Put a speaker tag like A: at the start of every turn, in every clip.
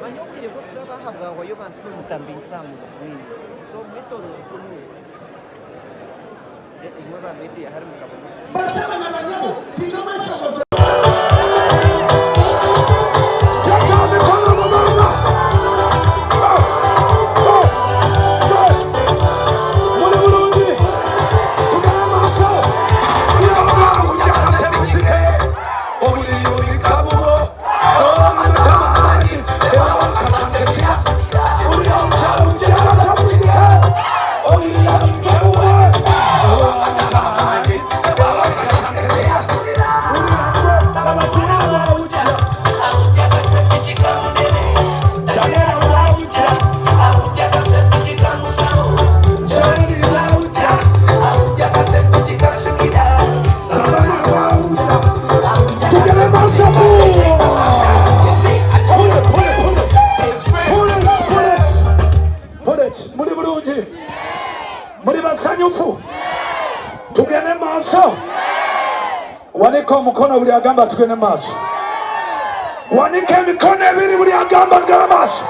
A: Manya obwire bw'okuraba aha bwahwayo bantu mwe mutambingisa aha bwire. So mwetooroore kunuuya. Imwe ba media hari mukabona obusinge.
B: Muli bulungi, muli basanyufu, tugende maaso. Wanika omukono buli agamba tugende maaso. Wanika emikono ebiri buli agamba tugende maaso.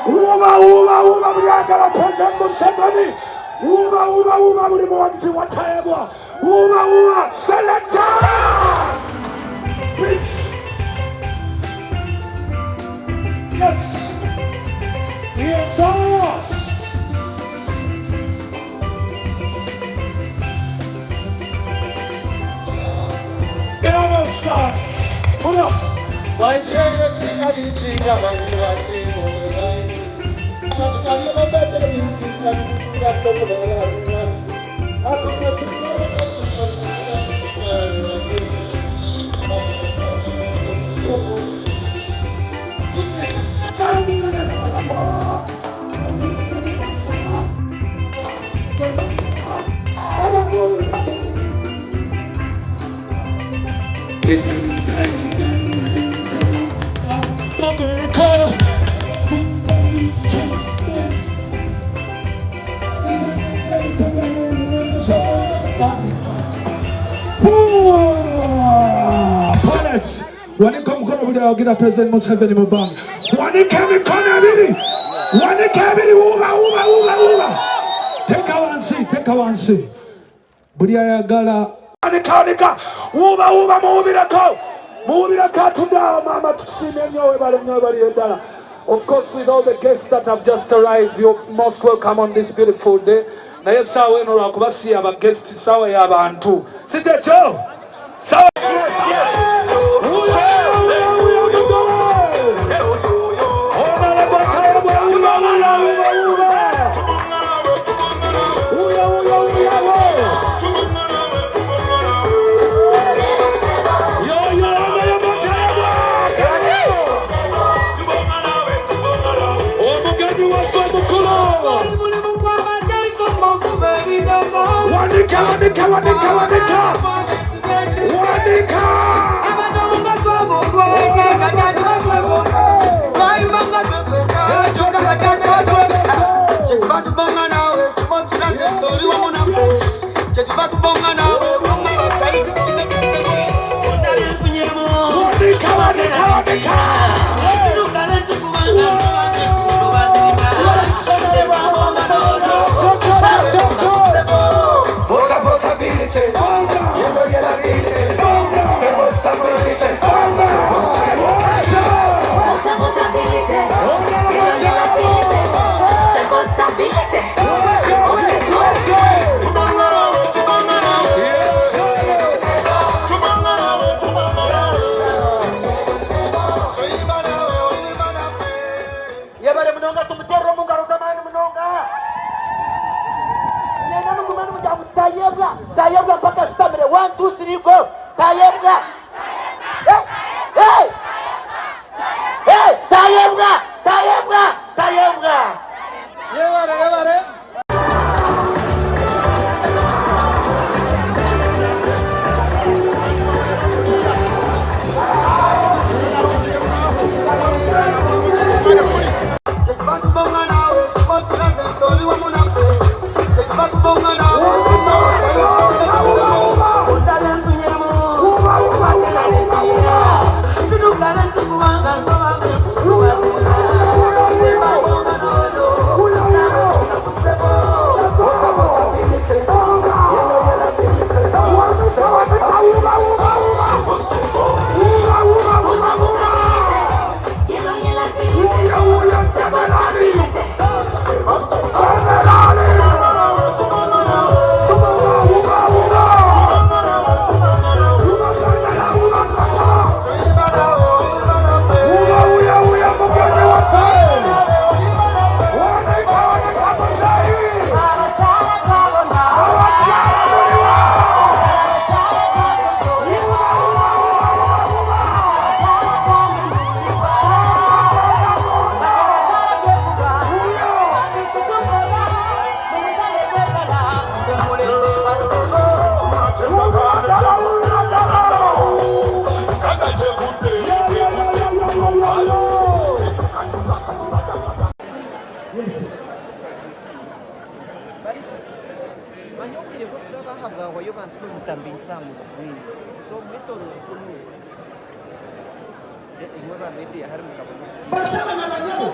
B: Wuba wuba wuba buli agala President Museveni. Wuba wuba wuba buli muwagizi wa Tayebwa. Wuba wuba selector. Preach. Yes. Yes, sir. Wanika omukono buli awagira President Museveni mu bbanga. Wanika emikono ebiri, wanika ebiri, wuuba wuuba wuuba wuuba. Teeka wansi, teeka wansi. Buli ayagala wanika wanika, wuuba wuuba, muwuubireko, muwuubireko atudde awo maama, tusiimye nnyo, webale nnyo, webaliyo ddala. Of course, with all the guests that have just arrived, you're most welcome on this beautiful day. Naye essaawa eno lwakuba si yaba guest, ssaawa y'abantu. Si kyekyo? Sawa. Omugenyi waffe omukulu, wanika wanika wanika wanika wanika. Wanika wanika wanika.
A: Bari manya obwire bw'okuraba aha bwahwayo bantu nimutambingisa aha bwingi, so mwetoroore kunu imwe ba media hari mukabona.
C: Basaba na banyabo.